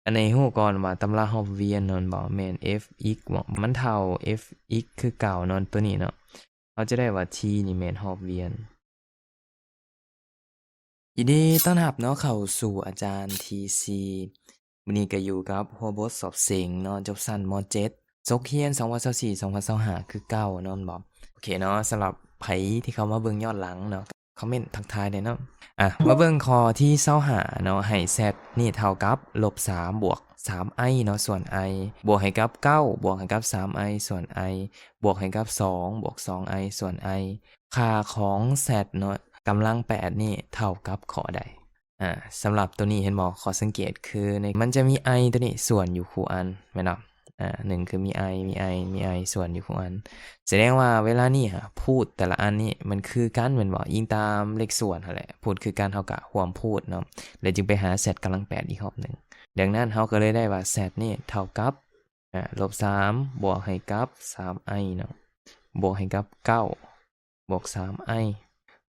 ອັນນີ້ຮູ້ກ່ອນວ່າຕຳລາຮອບວຽນແມ່ນບໍ່ ແມ່ນ f x ບໍ່ ມັນເທົ່າ f x ຄືເກົ່າເນາະ ຕົວນີ້ເນາະ ເຮົາຈະໄດ້ວ່າ t ນີ້ແມ່ນຮອບວຽນ. ຍິນດີຕ້ອນຮັບເນາະເຂົ້າສູ່ອາຈານ T C ມື້ນີ້ກໍຢູ່ກັບຫົວບົດສອບເສັງເນາະ ຈົບຊັ້ນ ມ.ເຈັດ ສົກຮຽນ ສອງພັນຊາວສີ່ ສອງພັນຊາວຫ້າ ຄືເກົ່າເນາະ ແມ່ນບໍ່? ໂອເຄເນາະ ສຳລັບໃຜທີ່ເຂົ້າມາເບິ່ງຍ້ອນຫຼັງເນາະ ຄອມເມັນທັກທາຍໄດ້ເນາະ. ອ່ະ ມາເບິ່ງຂໍ້ທີຊາວຫ້າເນາະ ໃຫ້ z ນີ້ເທົ່າກັບລົບສາມບວກສາມ i ເນາະ ສ່ວນ i ບວກໃຫ້ກັບເກົ້າ ບວກໃຫ້ກັບສາມ i ສ່ວນ i ບວກໃຫ້ກັບສອງ ບວກສອງ i ສ່ວນ i. ຄ່າຂອງ z ເນາະ ກຳລັງແປດນີ້ເທົ່າກັບຂໍ້ໃດ? ອ່າ ສຳລັບຕົວນີ້ເຫັນບໍ່? ຂໍ້ສັງເກດຄືໃນ ມັນຈະມີ i ຕົວນີ້ສ່ວນຢູ່ຄູ່ອັນ ແມ່ນບໍ່? ອ່າ ໜຶ່ງຄືມີ i ມີ i ມີ i ສ່ວນຢູ່ຄູ່ອັນ ສະແດງວ່າເວລານີ້ຫາ ພູດແຕ່ລະອັນນີ້ມັນຄືກັນແມ່ນບໍ່? ອີງຕາມເລກສ່ວນຫັ້ນແຫຼະ ພູດຄືກັນ ເຮົາກະຮ່ວມພູດເນາະ ແລ້ວຈຶ່ງໄປຫາ z ກຳລັງແປດອີກຮອບໜຶ່ງ. ດັ່ງນັ້ນເຮົາກໍເລີຍໄດ້ວ່າ z ນີ້ເທົ່າກັບ ອ່າ ລົບສາມບວກໃຫ້ກັບສາມ i ເນາະ ບວກໃຫ້ກັບເກົ້າ ບວກສາມ i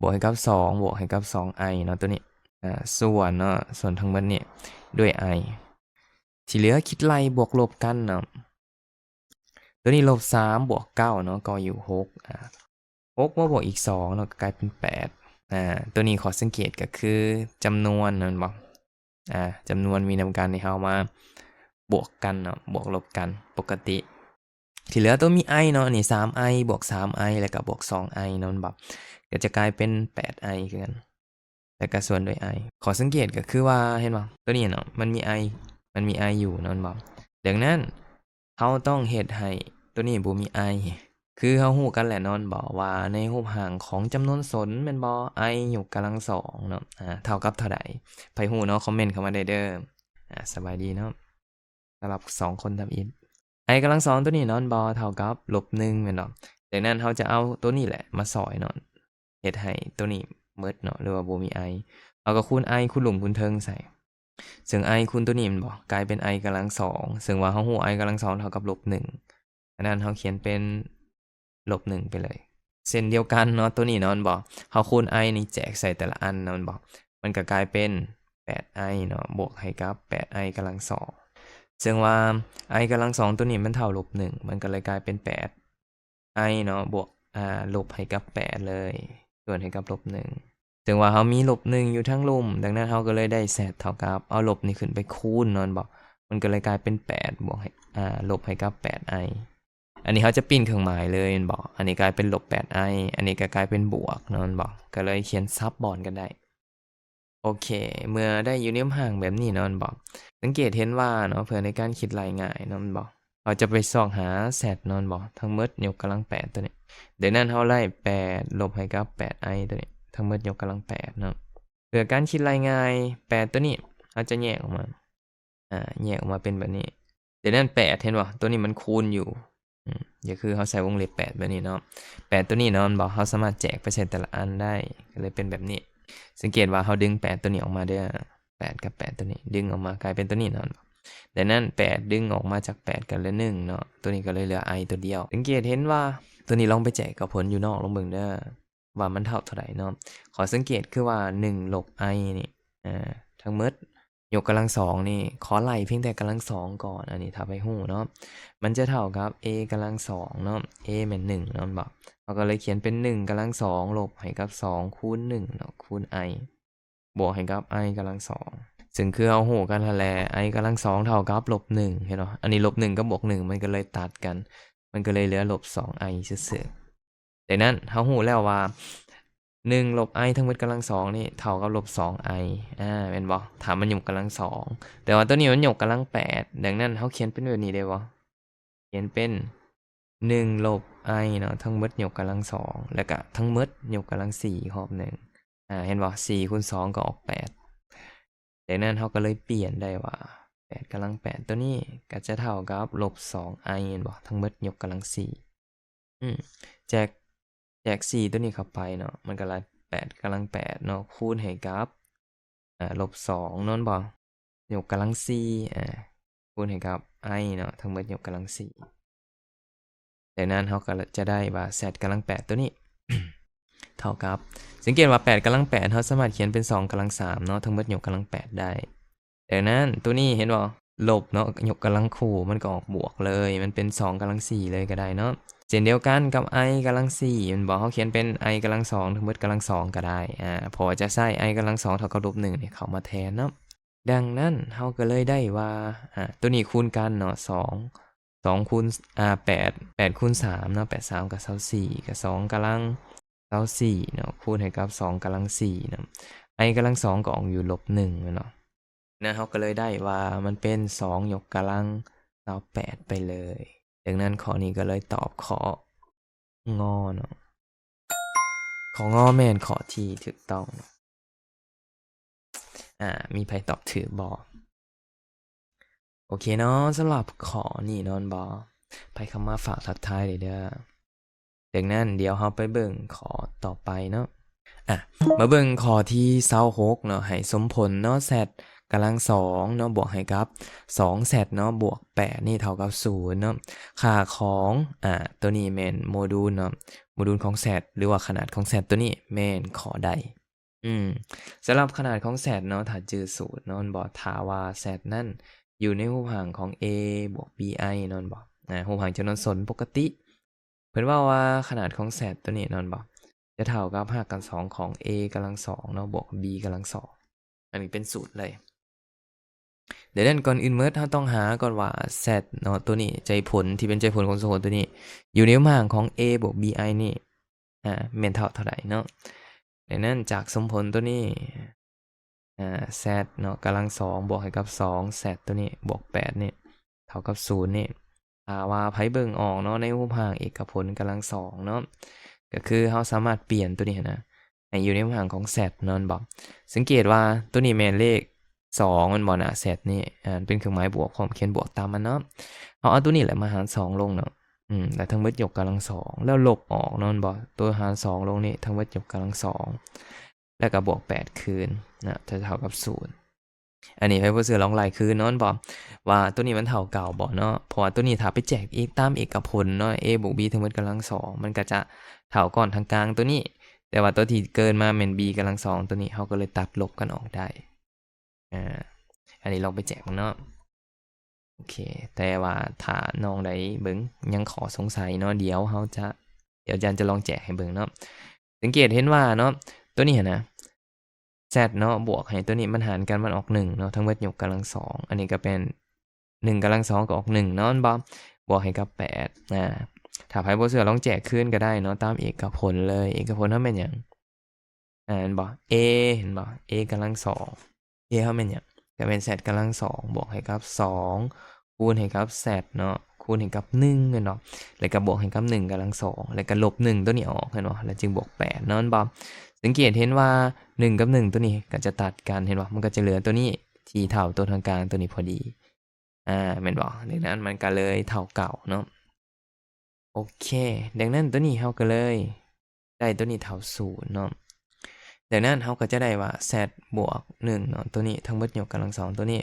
ບວກໃຫ້ກັບສອງ ບວກໃຫ້ກັບສອງ i ເນາະ ຕົວນີ້ ອ່າ ສ່ວນເນາະ ສ່ວນທັງໝົດນີ້ດ້ວຍ i ທີ່ເຫຼືອຄິດໄລ່ບວກລົບກັນເນາະ ຕົວນີ້ລົບສາມບວກເກົ້າເນາະ ກໍຢູ່ຫົກ ອ່າ ຫົກມາບວກອີກສອງເນາະ ກໍກາຍເປັນແປດ. ອ່າ ຕົວນີ້ຂໍ້ສັງເກດກໍຄືຈຳນວນແມ່ນບໍ່? ອ່າ ຈຳນວນມີນຳກັນທີ່ເຮົາມາບວກກັນເນາະ ບວກລົບກັນປົກກະຕິ. ທີ່ເຫຼືອຕົວມີ i ເນາະ ອັນນີ້ສາມ i ບວກສາມ i ແລ້ວກໍບວກສອງ i ເນາະ ແມ່ນບໍ່? ກໍຈະກາຍເປັນແປດ i ຄືກັນ ແລ້ວກໍສ່ວນດ້ວຍ i. ຂໍ້ສັງເກດກໍຄືວ່າ ເຫັນບໍ່? ຕົວນີ້ເນາະ ມັນມີ i ມັນມີ i ຢູ່ເນາະ ແມ່ນບໍ່? ດັ່ງນັ້ນ ເຮົາຕ້ອງເຮັດໃຫ້ຕົວນີ້ບໍ່ມີ i ຄືເຮົາຮູ້ກັນແຫຼະເນາະ ແມ່ນບໍ່ ວ່າໃນຮູບຮ່າງຂອງຈຳນວນສົນແມ່ນບໍ່ i ຍົກກຳລັງສອງເນາະ ອ່າ ເທົ່າກັບເທົ່າໃດ? ໃຜຮູ້ເນາະ ຄອມເມັນເຂົ້າມາໄດ້ເດີ້. ອ່າ ສະບາຍດີເນາະ ສຳລັບສອງຄົນທຳອິດ i ກຳລັງສອງຕົວນີ້ເນາະ ແມ່ນບໍ່ ເທົ່າກັບລົບໜຶ່ງແມ່ນບໍ່? ດັ່ງນັ້ນເຮົາຈະເອົາຕົວນີ້ແຫຼະມາຊ່ອຍເນາະ ເຮັດໃຫ້ຕົວນີ້ໝົດເນາະ ຫຼືວ່າບໍ່ມີ i ເຮົາກໍຄູນ i ຄູນລຸ່ມຄູນເທິງໃສ່ ເຊິ່ງ i ຄູນຕົວນີ້ແມ່ນບໍ່ ກາຍເປັນ i ກຳລັງສອງ ເຊິ່ງວ່າເຮົາຮູ້ i ກຳລັງສອງເທົ່າກັບລົບໜຶ່ງ ອັນນັ້ນເຮົາຂຽນເປັນລົບໜຶ່ງໄປເລີຍ. ເຊັ່ນດຽວກັນເນາະ ຕົວນີ້ເນາະ ແມ່ນບໍ່ ເຮົາຄູນ i ນີ້ແຈກໃສ່ແຕ່ລະອັນເນາະ ແມ່ນບໍ່ ມັນກໍກາຍເປັນແປດ i ເນາະ ບວກໃຫ້ກັບແປດ i ກຳລັງສອງ ເຊິ່ງວ່າ i ກຳລັງສອງຕົວນີ້ມັນເທົ່າລົບໜຶ່ງ ມັນກໍເລີຍກາຍເປັນແປດ i ເນາະ ບວກ ອ່າ ລົບໃຫ້ກັບແປດເລີຍ ສ່ວນໃຫ້ກັບລົບໜຶ່ງ ເຊິ່ງວ່າເຮົາມີລົບໜຶ່ງຢູ່ທາງລຸ່ມ ດັ່ງນັ້ນເຮົາກໍເລີຍໄດ້ z ເທົ່າກັບ ເອົາລົບນີ້ຂຶ້ນໄປຄູນເນາະ ແມ່ນບໍ່ ມັນກໍເລີຍກາຍເປັນແປດບວກໃຫ້ ອ່າ ລົບໃຫ້ກັບແປດ i. ອັນນີ້ເຮົາຈະປິ່ນເຄື່ອງໝາຍເລີຍແມ່ນບໍ່ ອັນນີ້ກາຍເປັນລົບແປດ i ອັນນີ້ກໍກາຍເປັນບວກເນາະ ແມ່ນບໍ່ ກໍເລີຍຂຽນສັບບ່ອນກັນໄດ້. ໂອເຄ ເມື່ອໄດ້ຢູ່ໃນຮູບຮ່າງແບບນີ້ເນາະ ແມ່ນບໍ່ ສັງເກດເຫັນວ່າເນາະ ເພື່ອໃນການຄິດໄລ່ງ່າຍເນາະ ແມ່ນບໍ່ ເຮົາຈະໄປຊອກຫາ z ເນາະ ແມ່ນບໍ່ ທັງໝົດຍົກກຳລັງແປດຕົວນີ້ ດັ່ງນັ້ນເຮົາໄລ່ແປດລົບໃຫ້ກັບແປດ i ຕົວນີ້ ທັງໝົດຍົກກຳລັງແປດເນາະ ເພື່ອການຄິດໄລ່ງ່າຍ ແປດຕົວນີ້ເຮົາຈະແຍກອອກມາ ອ່າ ແຍກອອກມາເປັນແບບນີ້ ດັ່ງນັ້ນແປດ ເຫັນບໍ່ ຕົວນີ້ມັນຄູນຢູ່ ອືມ ກໍຄືເຮົາໃສ່ວົງເລັບແປດແບບນີ້ເນາະ ແປດຕົວນີ້ເນາະ ແມ່ນບໍ່ ເຮົາສາມາດແຈກໄປໃສ່ແຕ່ລະອັນໄດ້ ກໍເລີຍເປັນແບບນີ້. ສັງເກດວ່າເຮົາດຶງແປດຕົວນີ້ອອກມາເດີ້ ແປດກັບແປດຕົວນີ້ດຶງອອກມາກາຍເປັນຕົວນີ້ເນາະ ດັ່ງນັ້ນແປດດຶງອອກມາຈາກແປດກໍເຫຼືອໜຶ່ງເນາະ ຕົວນີ້ກໍເລີຍເຫຼືອ i ຕົວດຽວ. ສັງເກດເຫັນວ່າຕົວນີ້ລອງໄປແຈກກັບຜົນຢູ່ນອກລອງເບິ່ງເດີ້ ວ່າມັນເທົ່າເທົ່າໃດເນາະ ຂໍ້ສັງເກດຄືວ່າໜຶ່ງລົບ i ນີ້ ອ່າ ທັງໝົດຍົກກຳລັງສອງນີ້ ຂໍໄລ່ພຽງແຕ່ກຳລັງສອງກ່ອນ ອັນນີ້ຖ້າໃຜຮູ້ເນາະ ມັນຈະເທົ່າກັບ a ກຳລັງສອງເນາະ a ແມ່ນໜຶ່ງເນາະ ແມ່ນບໍ່ ເຮົາກໍເລີຍຂຽນເປັນໜຶ່ງກຳລັງສອງລົບໃຫ້ກັບສອງຄູນໜຶ່ງເນາະ ຄູນ i ບວກໃຫ້ກັບ i ກຳລັງສອງ ເຊິ່ງຄືເຮົາຮູ້ກັນຫັ້ນແຫຼະ i ກຳລັງສອງເທົ່າກັບລົບໜຶ່ງ ເຫັນບໍ່ ອັນນີ້ລົບໜຶ່ງກັບບວກໜຶ່ງມັນກໍເລີຍຕັດກັນ ມັນກໍເລີຍເຫຼືອລົບສອງ i ຊື່ໆ. ດັ່ງນັ້ນເຮົາຮູ້ແລ້ວວ່າໜຶ່ງລົບ i ທັງໝົດກຳລັງສອງນີ້ເທົ່າກັບລົບສອງ i ອາ ແມ່ນບໍ່ ຖ້າມັນຍົກກຳລັງສອງ ແຕ່ວ່າຕົວນີ້ມັນຍົກກຳລັງແປດ ດັ່ງນັ້ນເຮົາຂຽນເປັນແບບນີ້ໄດ້ບໍ່ ຂຽນເປັນໜຶ່ງລົບ i ເນາະ ທັງໝົດຍົກກຳລັງສອງ ແລ້ວກະທັງໝົດຍົກກຳລັງສີ່ອີກຮອບໜຶ່ງ ອາ ເຫັນບໍ່ ສີ່ຄູນສອງກໍອອກແປດ ດັ່ງນັ້ນເຮົາກໍເລີຍປ່ຽນໄດ້ວ່າແປດກຳລັງແປດຕົວນີ້ກໍຈະເທົ່າກັບລົບສອງ i ແມ່ນບໍ່ ທັງໝົດຍົກກຳລັງສີ່ ອືມ ແຈກ ແຈກສີ່ຕົວນີ້ເຂົ້າໄປເນາະ ມັນກໍລະແປດກຳລັງແປດເນາະ ຄູນໃຫ້ກັບ ອ່າ ລົບສອງເນາະ ແມ່ນບໍ່ ຍົກກຳລັງສີ່ ອ່າ ຄູນໃຫ້ກັບ i ເນາະ ທັງໝົດຍົກກຳລັງສີ່ ດັ່ງນັ້ນເຮົາກໍຈະໄດ້ວ່າ z ກຳລັງແປດຕົວນີ້ ເທົ່າກັບ ສັງເກດວ່າແປດກຳລັງແປດ ເຮົາສາມາດຂຽນເປັນສອງກຳລັງສາມເນາະ ທັງໝົດຍົກກຳລັງແປດໄດ້ ດັ່ງນັ້ນຕົວນີ້ເຫັນບໍ່ ລົບເນາະ ຍົກກຳລັງຄູ່ ມັນກໍອອກບວກເລີຍ ມັນເປັນສອງກຳລັງສີ່ເລີຍກໍໄດ້ເນາະ. ເຊັ່ນດຽວກັນກັບ i ກຳລັງສີ່ແມ່ນບໍ່? ເຮົາຂຽນເປັນ i ກຳລັງສອງ ທັງໝົດກຳລັງສອງກໍໄດ້ ອາ ເພາະວ່າຈະໃຊ້ i ກຳລັງສອງເທົ່າກັບລົບໜຶ່ງນີ້ເຂົ້າມາແທນເນາະ. ດັ່ງນັ້ນເຮົາກໍເລີຍໄດ້ວ່າ ອາ ຕົວນີ້ຄູນກັນເນາະ ສອງ ສອງຄູນ ອາ ແປດ ແປດຄູນສາມເນາະ ແປດສາມກໍຊາວສີ່ ກໍສອງກຳລັງຊາວສີ່ເນາະ ຄູນໃຫ້ກັບສອງກຳລັງສີ່ເນາະ i ກຳລັງສອງກໍອອກຢູ່ລົບໜຶ່ງແມ່ນບໍ່? ນັ້ນເຮົາກໍເລີຍໄດ້ວ່າມັນເປັນສອງຍົກກຳລັງຊາວແປດໄປເລີຍ. ດັ່ງນັ້ນຂໍ້ນີ້ກໍເລີຍຕອບຂໍ້ ງ ເນາະ. ຂໍ້ ງ ແມ່ນຂໍ້ທີ່ຖືກຕ້ອງ. ອາ ມີໃຜຕອບຖືກບໍ່? ໂອເຄເນາະ ສຳລັບຂໍ້ນີ້ເນາະ ແມ່ນບໍ່? ໃຜເຂົ້າມາຝາກທັກທາຍເດີ. ດັ່ງນັ້ນ ດຽວເຮົາໄປເບິ່ງຂໍ້ຕໍ່ໄປເນາະ. ອາ ມາເບິ່ງຂໍ້ທີຊາວຫົກເນາະ ໃຫ້ສົມຜົນເນາະ z ກຳລັງສອງເນາະ ບວກໃຫ້ກັບສອງ z ເນາະ ບວກແປດນີ້ເທົ່າກັບສູນເນາະ. ຄ່າຂອງ ອາ ຕົວນີ້ແມ່ນໂມດູນເນາະ ໂມດູນຂອງ z ຫຼືວ່າຂະໜາດຂອງ z ຕົວນີ້ແມ່ນຂໍ້ໃດ? ອືມ ສຳລັບຂະໜາດຂອງ z ເນາະ ຖ້າຈື່ສູດເນາະ ແມ່ນບໍ່? ຖ້າວ່າ z ນັ້ນຢູ່ໃນຮູບຮ່າງຂອງ a ບວກ bi ເນາະ ແມ່ນບໍ່? ອາ ຮູບຮ່າງຈຳນວນສົນປົກກະຕິ ເພິ່ນເວົ້າວ່າຂະໜາດຂອງ z ຕົວນີ້ເນາະ ແມ່ນບໍ່? ຈະເທົ່າກັບຮາກຂັ້ນສອງຂອງ a ກຳລັງສອງເນາະ ບວກ b ກຳລັງສອງ. ອັນນີ້ເປັນສູດເລີຍ. ດັ່ງນັ້ນ ກ່ອນອື່ນໝົດ ເຮົາຕ້ອງຫາກ່ອນວ່າ z ເນາະ ຕົວນີ້ ໃຈຜົນທີ່ເປັນໃຈຜົນຂອງສົມຜົນຕົວນີ້ ຢູ່ໃນຮູບຮ່າງຂອງ a ບວກ bi ນີ້ ອາ ແມ່ນເທົ່າເທົ່າໃດເນາະ. ດັ່ງນັ້ນ ຈາກສົມຜົນຕົວນີ້ ອາ z ເນາະ ກຳລັງສອງ ບວກໃຫ້ກັບສອງ z ຕົວນີ້ ບວກແປດນີ້ ເທົ່າກັບສູນນີ້ ຖ້າວ່າໃຜເບິ່ງອອກເນາະ ໃນຮູບຮ່າງເອກະຜົນກຳລັງສອງເນາະ ກໍຄືເຮົາສາມາດປ່ຽນຕົວນີ້ຫັ້ນນະ ໃຫ້ຢູ່ໃນຮູບຮ່າງຂອງ z ເນາະ ແມ່ນບໍ່? ສັງເກດວ່າຕົວນີ້ແມ່ນເລກສອງ ແມ່ນບໍ່ນະ? z ນີ້ ອາ ເປັນເຄື່ອງໝາຍບວກ ພ້ອມຂຽນບວກຕາມມັນເນາະ. ເຮົາເອົາຕົວນີ້ແຫຼະມາຫານສອງລົງເນາະ ອືມ ແລ້ວທັງໝົດຍົກກຳລັງສອງ ແລ້ວລົບອອກເນາະ ແມ່ນບໍ່? ຕົວຫານສອງລົງນີ້ ທັງໝົດຍົກກຳລັງສອງ ແລ້ວກໍບວກແປດຄືນນະ ຈະເທົ່າກັບສູນ. ອັນນີ້ໃຜບໍ່ເຊື່ອລອງໄລ່ຄືນເນາະ ແມ່ນບໍ່ ວ່າຕົວນີ້ມັນເທົ່າເກົ່າບໍ່ເນາະ? ເພາະວ່າຕົວນີ້ຖ້າໄປແຈກອີກຕາມເອກະຜົນເນາະ a ບວກ b ທັງໝົດກຳລັງສອງ ມັນກໍຈະເທົ່າກ້ອນທາງກາງຕົວນີ້ ແຕ່ວ່າຕົວທີ່ເກີນມາແມ່ນ b ກຳລັງສອງຕົວນີ້ ເຮົາກໍເລີຍຕັດລົບກັນອອກໄດ້. ອາ ອັນນີ້ລອງໄປແຈກເບິ່ງເນາະ. ໂອເຄ ແຕ່ວ່າຖ້ານ້ອງໃດເບິ່ງຍັງຂໍ້ສົງໄສເນາະ ດຽວເຮົາຈະ ດຽວອາຈານຈະລອງແຈກໃຫ້ເບິ່ງເນາະ. ສັງເກດເຫັນວ່າເນາະ ຕົວນີ້ຫັ້ນນະ z ເນາະ ບວກໃຫ້ຕົວນີ້ມັນຫານກັນ ມັນອອກໜຶ່ງເນາະ ທັງໝົດຍົກກຳລັງສອງ ອັນນີ້ກໍເປັນໜຶ່ງກຳລັງສອງກໍອອກໜຶ່ງເນາະ ແມ່ນບໍ່? ບວກໃຫ້ກັບແປດ ອາ ຖ້າໃຜບໍ່ເຊື່ອລອງແຈກຄືນກໍໄດ້ເນາະ ຕາມເອກະຜົນເລີຍ. ເອກະຜົນເຮົາແມ່ນຫຍັງ? ອາ ແມ່ນບໍ່? a ແມ່ນບໍ່? a ກຳລັງສອງ a ເຮົາແມ່ນຫຍັງ? ກໍແມ່ນ z ກຳລັງສອງ ບວກໃຫ້ກັບສອງ ຄູນໃຫ້ກັບ z ເນາະ ຄູນໃຫ້ກັບໜຶ່ງແມ່ນບໍ່? ແລ້ວກໍບວກໃຫ້ກັບໜຶ່ງກຳລັງສອງ ແລ້ວກໍລົບໜຶ່ງຕົວນີ້ອອກແມ່ນບໍ່? ແລ້ວຈຶ່ງບວກແປດເນາະ ແມ່ນບໍ່? ສັງເກດເຫັນວ່າໜຶ່ງກັບໜຶ່ງຕົວນີ້ກໍຈະຕັດກັນ ເຫັນບໍ່? ມັນກໍຈະເຫຼືອຕົວນີ້ທີ່ເທົ່າຕົວທາງກາງຕົວນີ້ພໍດີ ອາ ແມ່ນບໍ່? ດັ່ງນັ້ນມັນກໍເລີຍເທົ່າເກົ່າເນາະ. ໂອເຄ ດັ່ງນັ້ນຕົວນີ້ເຮົາກໍເລີຍໄດ້ຕົວນີ້ເທົ່າສູນເນາະ. ດັ່ງນັ້ນເຮົາກໍຈະໄດ້ວ່າ z ບວກໜຶ່ງເນາະ ຕົວນີ້ທັງໝົດຍົກກຳລັງສອງຕົວນີ້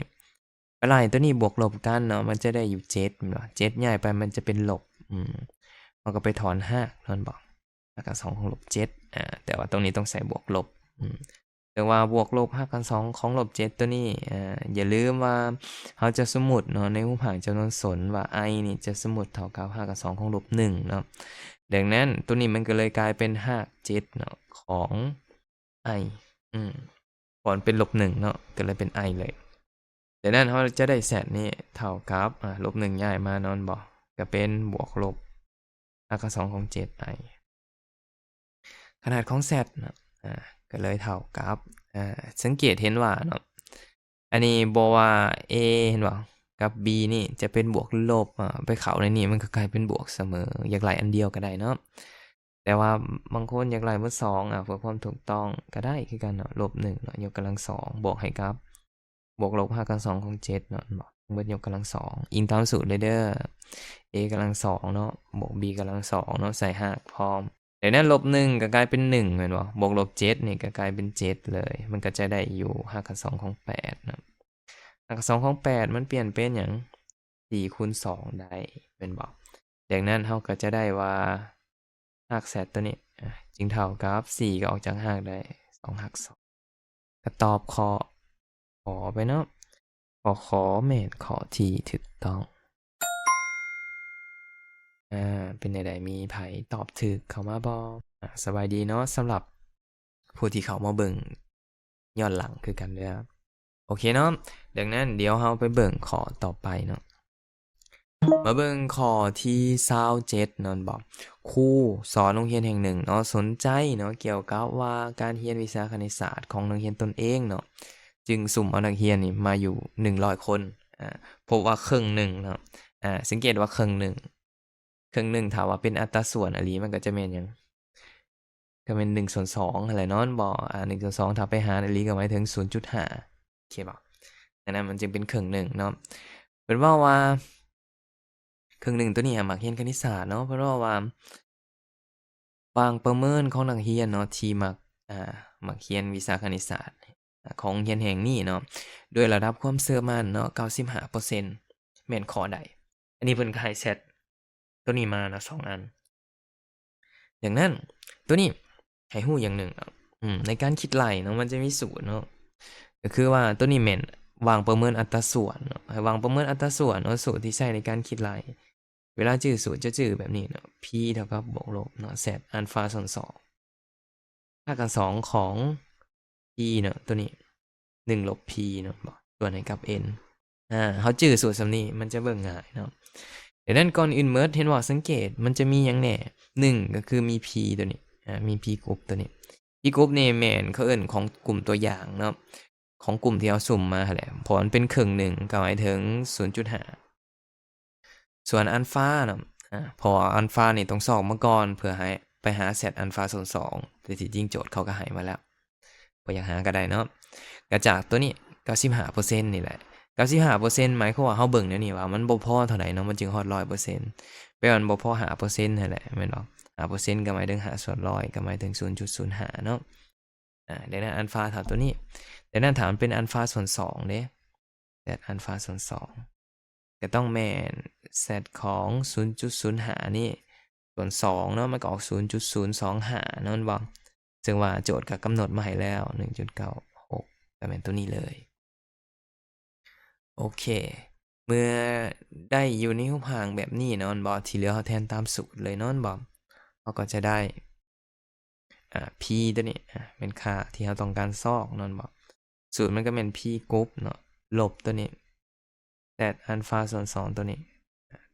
ໄປໄລ່ຕົວນີ້ບວກລົບກັນເນາະ ມັນຈະໄດ້ຢູ່ເຈັດແມ່ນບໍ່? ເຈັດຍ້າຍໄປມັນຈະເປັນລົບ ອືມ ເຮົາກໍໄປຖອນຮາກແມ່ນບໍ່? ຮາກຂັ້ນສອງຂອງລົບເຈັດ ອາ ແຕ່ວ່າຕົງນີ້ຕ້ອງໃສ່ບວກລົບ ອືມ ແຕ່ວ່າບວກລົບຮາກຂັ້ນສອງຂອງລົບເຈັດຕົວນີ້ ອາ ຢ່າລືມວ່າເຮົາຈະສົມມຸດເນາະ ໃນຮູບຮ່າງຈຳນວນສົນວ່າ i ນີ້ຈະສົມມຸດເທົ່າກັບຮາກຂັ້ນສອງຂອງລົບໜຶ່ງເນາະ. ດັ່ງນັ້ນຕົວນີ້ມັນກໍເລີຍກາຍເປັນຮາກເຈັດເນາະ ຂອງ i ອືມ ເພາະມັນເປັນລົບໜຶ່ງເນາະ ກໍເລີຍເປັນ i ເລີຍ. ດັ່ງນັ້ນເຮົາຈະໄດ້ z ນີ້ເທົ່າກັບ ອາ ລົບໜຶ່ງຍ້າຍມາເນາະ ແມ່ນບໍ່? ກໍເປັນບວກລົບຮາກຂັ້ນສອງຂອງເຈັດ i ຂະໜາດຂອງ z ເນາະ ອາ ກໍເລີຍເທົ່າກັບ ອາ ສັງເກດເຫັນວ່າເນາະ ອັນນີ້ບໍ່ວ່າ a ເຫັນບໍ່ ກັບ b ນີ້ຈະເປັນບວກຫຼືລົບ ອາ ໄປເຂົ້າໃນນີ້ມັນກໍກາຍເປັນບວກສະເໝີ ຢາກໄລ່ອັນດຽວກໍໄດ້ເນາະ ແຕ່ວ່າບາງຄົນຢາກໄລ່ໝົດສອງ ອາ ເພື່ອຄວາມຖືກຕ້ອງກໍໄດ້ຄືກັນເນາະ ລົບໜຶ່ງເນາະ ຍົກກຳລັງສອງ ບວກໃຫ້ກັບ ບວກລົບຮາກຂັ້ນສອງຂອງເຈັດເນາະ ແມ່ນບໍ່? ຍົກກຳລັງສອງ ອີງຕາມສູດເລີຍເດີ a ກຳລັງສອງເນາະ ບວກ b ກຳລັງສອງເນາະ ໃສ່ຮາກພ້ອມ ດັ່ງນັ້ນລົບໜຶ່ງກໍກາຍເປັນໜຶ່ງແມ່ນບໍ່? ບວກລົບເຈັດນີ້ກໍກາຍເປັນເຈັດເລີຍ ມັນກໍຈະໄດ້ຢູ່ຮາກຂັ້ນສອງຂອງແປດເນາະ. ຮາກຂັ້ນສອງຂອງແປດມັນປ່ຽນເປັນຫຍັງ? ສີ່ຄູນສອງໄດ້ແມ່ນບໍ່? ດັ່ງນັ້ນເຮົາກໍຈະໄດ້ວ່າຮາກ z ຕົວນີ້ ອາ ຈຶ່ງເທົ່າກັບ ສີ່ກໍອອກຈາກຮາກໄດ້ ສອງ ຮາກສອງ ກໍຕອບຂໍ້ ຂໍໄປເນາະ. ຂໍ້ ຂ ແມ່ນຂໍ້ທີ່ຖືກຕ້ອງ. ອາ ເປັນແນວໃດ? ມີໃຜຕອບຖືກເຂົ້າມາບໍ່? ອາ ສະບາຍດີເນາະ ສຳລັບຜູ້ທີ່ເຂົ້າມາເບິ່ງຍ້ອນຫຼັງຄືກັນເດີ. ໂອເຄເນາະ, ດັ່ງນັ້ນດຽວເຮົາໄປເບິ່ງຂໍ້ຕໍ່ໄປເນາະ. ມາເບິ່ງຂໍ້ທີຊາວເຈັດເນາະ ແມ່ນບໍ່? ຄູສອນໂຮງຮຽນແຫ່ງໜຶ່ງເນາະ ສົນໃຈເນາະ ກ່ຽວກັບວ່າການຮຽນວິຊາຄະນິດສາດຂອງນັກຮຽນຕົນເອງເນາະ ຈຶ່ງສຸ່ມເອົານັກຮຽນນີ້ມາຢູ່ໜຶ່ງຮ້ອຍຄົນ. ອາ ພົບວ່າເຄິ່ງໜຶ່ງເນາະ, ອາ ສັງເກດວ່າເຄິ່ງໜຶ່ງ ເຄິ່ງໜຶ່ງ ຖ້າວ່າເປັນອັດຕາສ່ວນອີ່ຫຼີ ມັນກໍຈະແມ່ນຫຍັງ? ກໍແມ່ນໜຶ່ງສ່ວນສອງຫັ້ນແຫຼະເນາະ ແມ່ນບໍ່? ອາ ໜຶ່ງສ່ວນສອງ ຖ້າໄປຫານອີ່ຫຼີກໍໝາຍເຖິງສູນຈຸດຫ້າ ໂອເຄບໍ່? ອັນນັ້ນມັນຈຶ່ງເປັນເຄິ່ງໜຶ່ງເນາະ. ເພິ່ນເວົ້າວ່າເຄິ່ງໜຶ່ງໂຕນີ້ມັກຮຽນຄະນິດສາດເນາະ, ເພິ່ນເວົ້າວ່າ ບາງປະເມີນຂອງນັກຮຽນເນາະ ທີ່ມັກ ອາ ມັກຮຽນວິຊາຄະນິດສາດ ອາ ຂອງໂຮງຮຽນແຫ່ງນີ້ເນາະ ດ້ວຍລະດັບຄວາມເຊື່ອໝັ້ນເນາະ ເກົ້າສິບຫ້າເປີເຊັນ ແມ່ນຂໍ້ໃດ? ອັນນີ້ເພິ່ນກໍໃຫ້ແຊັດໂຕນີ້ມາເນາະ ສອງອັນ. ດັ່ງນັ້ນ ໂຕນີ້ໃຫ້ຮູ້ຢ່າງໜຶ່ງເນາະ ອືມ ໃນການຄິດໄລ່ເນາະ ມັນຈະມີສູດເນາະ ກໍຄືວ່າໂຕນີ້ແມ່ນວາງປະເມີນອັດຕາສ່ວນເນາະ, ໃຫ້ວາງປະເມີນອັດຕາສ່ວນເນາະ ສູດທີ່ໃຊ້ໃນການຄິດໄລ່ ເວລາຈື່ສູດຈະຈື່ແບບນີ້ເນາະ, ພີເທົ່າກັບບວກລົບເນາະ ແຊັດອັນຟາສ່ວນສອງ ຮາກຂັ້ນສອງຂອງພີເນາະ ໂຕນີ້ ໜຶ່ງລົບພີເນາະ ສ່ວນໃຫ້ກັບເອັນ. ອາ ເຮົາຈື່ສູດສ່ຳນີ້ ມັນຈະເບິ່ງງ່າຍເນາະ. ດັ່ງນັ້ນ ກ່ອນອື່ນໝົດ ເຫັນບໍ່? ສັງເກດ ມັນຈະມີຫຍັງແດ່? ໜຶ່ງ ກໍຄືມີພີໂຕນີ້ ອາ ມີພີກຸບໂຕນີ້. ພີກຸບນີ້ແມ່ນເຂົາເອີ້ນຂອງກຸ່ມຕົວຢ່າງເນາະ ຂອງກຸ່ມທີ່ເຮົາສຸ່ມມາຫັ້ນແຫຼະ ເພາະມັນເປັນເຄິ່ງໜຶ່ງ ກໍໝາຍເຖິງສູນຈຸດຫ້າ ສ່ວນອັນຟາເນາະ ອາ ເພາະວ່າອັນຟານີ້ຕ້ອງຊອກມາກ່ອນ ເພື່ອໃຫ້ໄປຫາແຊັດອັນຟາສ່ວນສອງ ແຕ່ທີ່ຈິງໂຈດເຂົາກໍໃຫ້ມາແລ້ວ ບໍ່ຢາກຫາກໍໄດ້ເນາະ. ກໍຈາກໂຕນີ້ ເກົ້າສິບຫ້າເປີເຊັນນີ້ແຫຼະ, ເກົ້າສິບຫ້າເປີເຊັນ ໝາຍຄວາມວ່າເຮົາເບິ່ງແນວນີ້ວ່າມັນບໍ່ພໍເທົ່າໃດເນາະ ມັນຈຶ່ງຮອດຮ້ອຍເປີເຊັນ. ແປວ່າມັນບໍ່ພໍຫ້າເປີເຊັນຫັ້ນແຫຼະ ແມ່ນບໍ່? ຫ້າເປີເຊັນກໍໝາຍເຖິງຫ້າສ່ວນຮ້ອຍ ກໍໝາຍເຖິງສູນຈຸດສູນຫ້າເນາະ. ອາ ດັ່ງນັ້ນອັນຟາເທົ່າໂຕນີ້. ດັ່ງນັ້ນຖ້າມັນເປັນອັນຟາສ່ວນສອງເດ້ ແຊັດອັນຟາສ່ວນສອງ ກໍຕ້ອງແມ່ນແຊັດຂອງສູນຈຸດສູນຫ້ານີ້ ສ່ວນສອງເນາະ ມັນກໍອອກສູນຈຸດສູນສອງຫ້າເນາະ ແມ່ນບໍ່? ເຊິ່ງວ່າໂຈດກໍກຳນົດມາໃຫ້ແລ້ວ ໜຶ່ງຈຸດເກົ້າຫົກ ກໍແມ່ນໂຕນີ້ເລີຍ. ໂອເຄ ເມື່ອໄດ້ຢູ່ໃນຮູບຮ່າງແບບນີ້ເນາະ ແມ່ນບໍ່? ທີ່ເຫຼືອເຮົາແທນຕາມສູດເລີຍເນາະ ແມ່ນບໍ່? ເຮົາກໍຈະໄດ້ ອາ ພີໂຕນີ້ ອາ ເປັນຄ່າທີ່ເຮົາຕ້ອງການຊອກເນາະ ແມ່ນບໍ່? ສູດມັນກໍແມ່ນພີກຸບເນາະ ລົບໂຕນີ້ ແຊັດອັນຟາສ່ວນສອງໂຕນີ້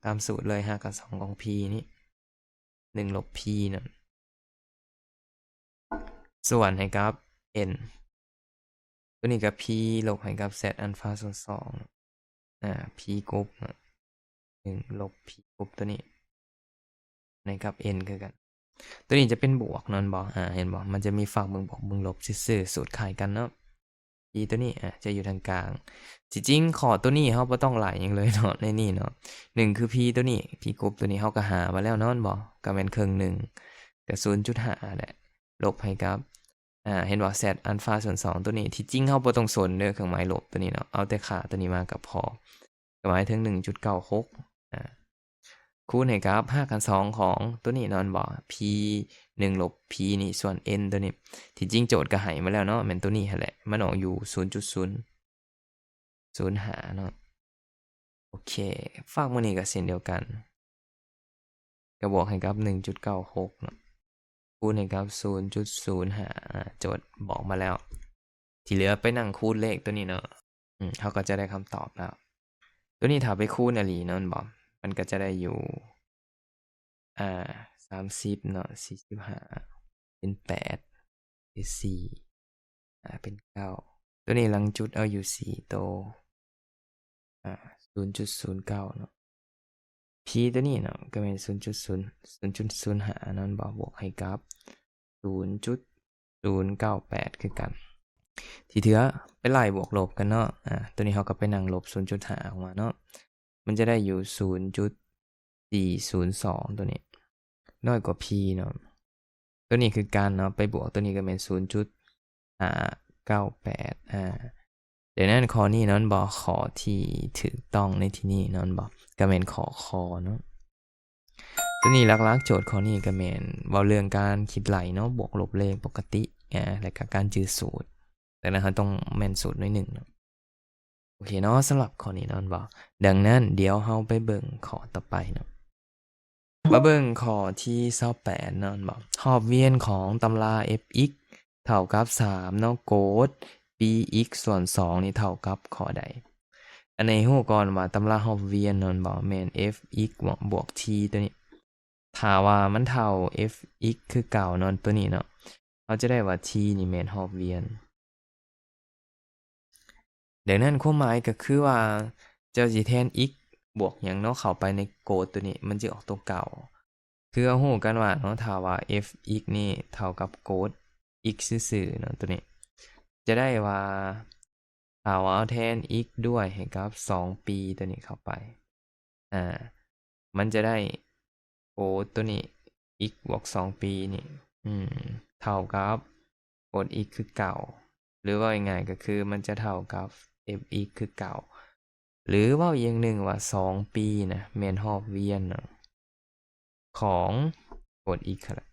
ຕາມສູດເລີຍ ຮາກຂັ້ນສອງຂອງພີນີ້ ໜຶ່ງລົບພີນັ້ນ ສ່ວນໃຫ້ກັບເອັນ ໂຕນີ້ກໍພີລົບໃຫ້ກັບແຊັດອັນຟາສ່ວນສອງ ອາ ພີກຸບເນາະ ໜຶ່ງລົບພີກຸບໂຕນີ້ໃຫ້ກັບເອັນຄືກັນ. ໂຕນີ້ຈະເປັນບວກເນາະ ແມ່ນບໍ່? ອາ ເຫັນບໍ່? ມັນຈະມີຝັກເບື້ອງບວກເບື້ອງລົບຊື່ໆ ສູດຄ້າຍກັນເນາະ. ພີໂຕນີ້ ອາ ຈະຢູ່ທາງກາງ. ທີ່ຈິງຂໍ້ໂຕນີ້ເຮົາບໍ່ຕ້ອງໄລ່ຫຍັງເລີຍເນາະ ໃນນີ້ເນາະ. ໜຶ່ງຄືພີໂຕນີ້ ພີກຸບໂຕນີ້ເຮົາກໍຫາມາແລ້ວເນາະ ແມ່ນບໍ່? ກໍແມ່ນເຄິ່ງໜຶ່ງ ກໍສູນຈຸດຫ້າແຫຼະ ລົບໃຫ້ກັບ ອາ ເຫັນບໍ່? ແຊັດອັນຟາສ່ວນສອງໂຕນີ້ ທີ່ຈິງເຮົາບໍ່ຕ້ອງສົນເດີ ເຄື່ອງໝາຍລົບໂຕນີ້ເນາະ ເອົາແຕ່ຄ່າໂຕນີ້ມາກໍພໍ ກໍໝາຍເຖິງໜຶ່ງຈຸດເກົ້າຫົກ ອາ ຄູນໃຫ້ກັບຮາກຂັ້ນສອງຂອງໂຕນີ້ເນາະ ແມ່ນບໍ່? ພີໜຶ່ງລົບພີນີ້ ສ່ວນເອັນໂຕນີ້ ທີ່ຈິງໂຈດກໍໃຫ້ມາແລ້ວເນາະ ແມ່ນໂຕນີ້ຫັ້ນແຫຼະ ມັນອອກຢູ່ສູນຈຸດສູນສູນຫ້າເນາະ. ໂອເຄ ຟາກມື້ນີ້ກໍເຊັ່ນດຽວກັນ ກໍບວກໃຫ້ກັບໜຶ່ງຈຸດເກົ້າຫົກເນາະ ຄູນໃຫ້ກັບສູນຈຸດສູນຫ້າ ອາ ໂຈດບອກມາແລ້ວ. ທີ່ເຫຼືອໄປນັ່ງຄູນເລກໂຕນີ້ເນາະ ອືມ ເຮົາກໍຈະໄດ້ຄຳຕອບແລ້ວ. ໂຕນີ້ຖ້າໄປຄູນອີ່ຫຼີເນາະ ແມ່ນບໍ່? ມັນກໍຈະໄດ້ຢູ່ ອາ ສາມສິບເນາະ ສີ່ສິບຫ້າ ເປັນແປດ ເປັນສີ່ ອາ ເປັນເກົ້າ ໂຕນີ້ຫຼັງຈຸດເອົາຢູ່ສີ່ໂຕ ອາ ສູນຈຸດສູນເກົ້າເນາະ. ພີໂຕນີ້ເນາະ ກໍແມ່ນສູນຈຸດສູນ ສູນຈຸດສູນຫ້າເນາະ ແມ່ນບໍ່? ບວກໃຫ້ກັບສູນຈຸດສູນເກົ້າແປດຄືກັນ. ທີ່ເຫຼືອໄປໄລ່ບວກລົບກັນເນາະ ອາ ໂຕນີ້ເຮົາກໍໄປນັ່ງລົບສູນຈຸດຫ້າອອກມາເນາະ ມັນຈະໄດ້ຢູ່ສູນຈຸດສີ່ສູນສອງ ໂຕນີ້ ນ້ອຍກວ່າພີເນາະ. ໂຕນີ້ຄືກັນເນາະ ໄປບວກໂຕນີ້ກໍແມ່ນສູນຈຸດຫ້າເກົ້າແປດ ອາ ດັ່ງນັ້ນຂໍ້ນີ້ເນາະ ແມ່ນບໍ່? ຂໍ້ທີ່ຖືກຕ້ອງໃນທີ່ນີ້ເນາະ ແມ່ນບໍ່? ກໍແມ່ນຂໍ້ ຄ ເນາະ. ໂຕນີ້ຫຼັກໆ ໂຈດຂໍ້ນີ້ກໍແມ່ນເວົ້າເລື່ອງການຄິດໄລ່ເນາະ ບວກລົບເລກປົກກະຕິ ອາ ແລະກະການຈື່ສູດ. ດັ່ງນັ້ນເຮົາຕ້ອງແມ່ນສູດໜ້ອຍໜຶ່ງເນາະ. เคเนาะ สำหรับข้อนี้เนาะ แม่นบ่ ดังนั้นเดี๋ยวเราไปเบิ่งข้อต่อไปเนาะ มาเบิ่งข้อที่ซาวแปดเนาะ แม่นบ่ รอบเวียนของตำรา f(x) เท่ากับสามเนาะ กด p(x) ส่วนสองนี่เท่ากับข้อใด อันนี้รู้ก่อนว่าตำรารอบเวียนเนาะ แม่นบ่ แม่น f(x) บวก บวก t ตัวนี้ ถ้าว่ามันเท่า f(x) คือเก่าเนาะ ตัวนี้เนาะ เราจะได้ว่า t นี่แม่นรอบเวียน ดังนั้นความหมายก็คือว่า เจ้าสิแทน x บวกหยังเนาะ เข้าไปในกดตัวนี้ มันจะออกตัวเก่า คือเรารู้กันว่าเนาะ ถ้าว่า f(x) นี่เท่ากับกด x ซื่อๆเนาะ ตัวนี้ จะได้ว่า ถ้าว่าเราแทน x ด้วยให้กับสองปีตัวนี้เข้าไป อ่า มันจะได้ กดตัวนี้ x บวกสองปีนี่ อืม เท่ากับ กด x คือเก่า หรือว่าง่ายๆก็คือมันจะเท่ากับ f(x) คือเก่า หรือเว้าอีกอย่างหนึ่งว่าสองปีนะ แม่นรอบเวียนเนาะ ของ กด x หั่นล่ะ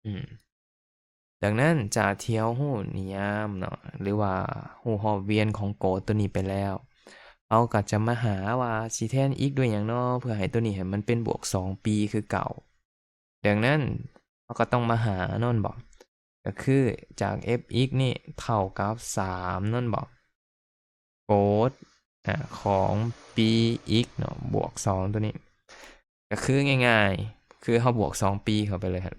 อืม ดังนั้นจากที่เรารู้นิยามเนาะ หรือว่ารู้รอบเวียนของกดตัวนี้ไปแล้ว เราก็จะมาหาว่าสิแทน x ด้วยหยังเนาะ เพื่อให้ตัวนี้ให้มันเป็นบวกสองปีคือเก่า ดังนั้นเราก็ต้องมาหาเนาะ แม่นบ่ ก็คือจาก f(x) นี่เท่ากับสามเนาะ แม่นบ่ กด อ่า ของ p(x) เนาะ บวกสองตัวนี้ ก็คือง่ายๆ คือเราบวกสองปีเข้าไปเลยครับ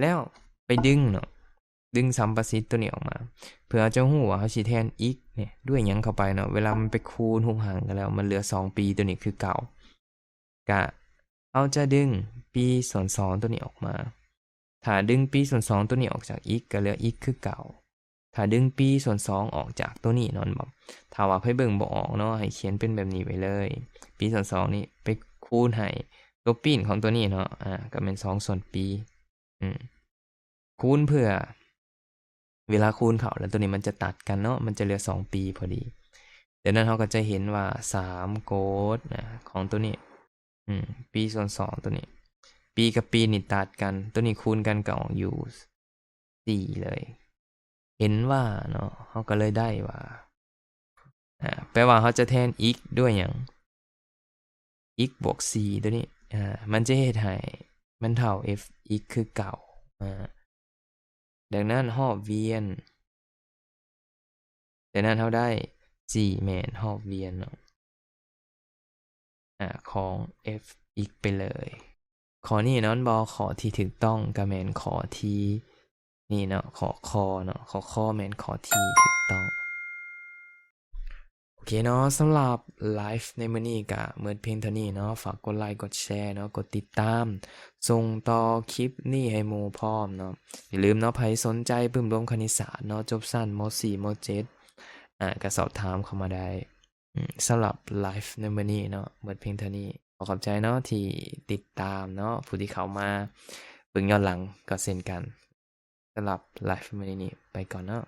แล้วไปดึงเนาะ ดึงสัมประสิทธิ์ตัวนี้ออกมา เพื่อเราจะรู้ว่าเราสิแทน x เนี่ยด้วยหยังเข้าไปเนาะ เวลามันไปคูณรูปหารกันแล้ว มันเหลือสองปีตัวนี้คือเก่า กะเราจะดึง p ส่วนสองตัวนี้ออกมา ถ้าดึง p ส่วนสองตัวนี้ออกจาก x ก็เหลือ x คือเก่า ถ้าดึง p ส่วนสองออกจากตัวนี้เนาะ แม่นบ่ ถ้าว่าไผเบิ่งบ่ออกเนาะ ให้เขียนเป็นแบบนี้ไว้เลย p ส่วนสองนี่ไปคูณให้ตัวปีนของตัวนี้เนาะ อ่า ก็แม่นสองส่วน p อืม คูณเพื่อ เวลาคูณเข้าแล้วตัวนี้มันจะตัดกันเนาะ มันจะเหลือสองปีพอดี ดังนั้นเราก็จะเห็นว่าสามกดนะ ของตัวนี้ อืม p ส่วนสองตัวนี้ p กับ p นี่ตัดกัน ตัวนี้คูณกันก็ออกอยู่สี่เลย เห็นว่าเนาะ เราก็เลยได้ว่า อ่า แปลว่าเราจะแทน x ด้วยหยัง x บวกสี่ตัวนี้ อ่า มันจะเฮ็ดให้มันเท่า f(x) คือเก่า อ่า ดังนั้นรอบเวียน ดังนั้นเราได้ g แม่นรอบเวียนเนาะ อ่า ของ f(x) ไปเลย ข้อนี้เนาะ แม่นบ่ ข้อที่ถูกต้องก็แม่นข้อที่นี่เนาะ ข้อ ข เนาะ ข้อ ข แม่นข้อที่ถูกต้อง โอเคเนาะ สำหรับไลฟ์ในมื้อนี้ก็หมดเพียงเท่านี้เนาะ ฝากกดไลก์ กดแชร์เนาะ กดติดตาม ส่งต่อคลิปนี้ให้หมู่พร้อมเนาะ อย่าลืมเนาะ ไผสนใจปึ้มรวมคณิตศาสตร์เนาะ จบชั้น ม.สี่ ม.เจ็ด อ่า ก็สอบถามเข้ามาได้ อืม สำหรับไลฟ์ในมื้อนี้เนาะ หมดเพียงเท่านี้ ขอขอบใจเนาะที่ติดตามเนาะ ผู้ที่เข้ามาเบิ่งย้อนหลังก็เช่นกัน สำหรับไลฟ์มื้อนี้ไปก่อนเนาะ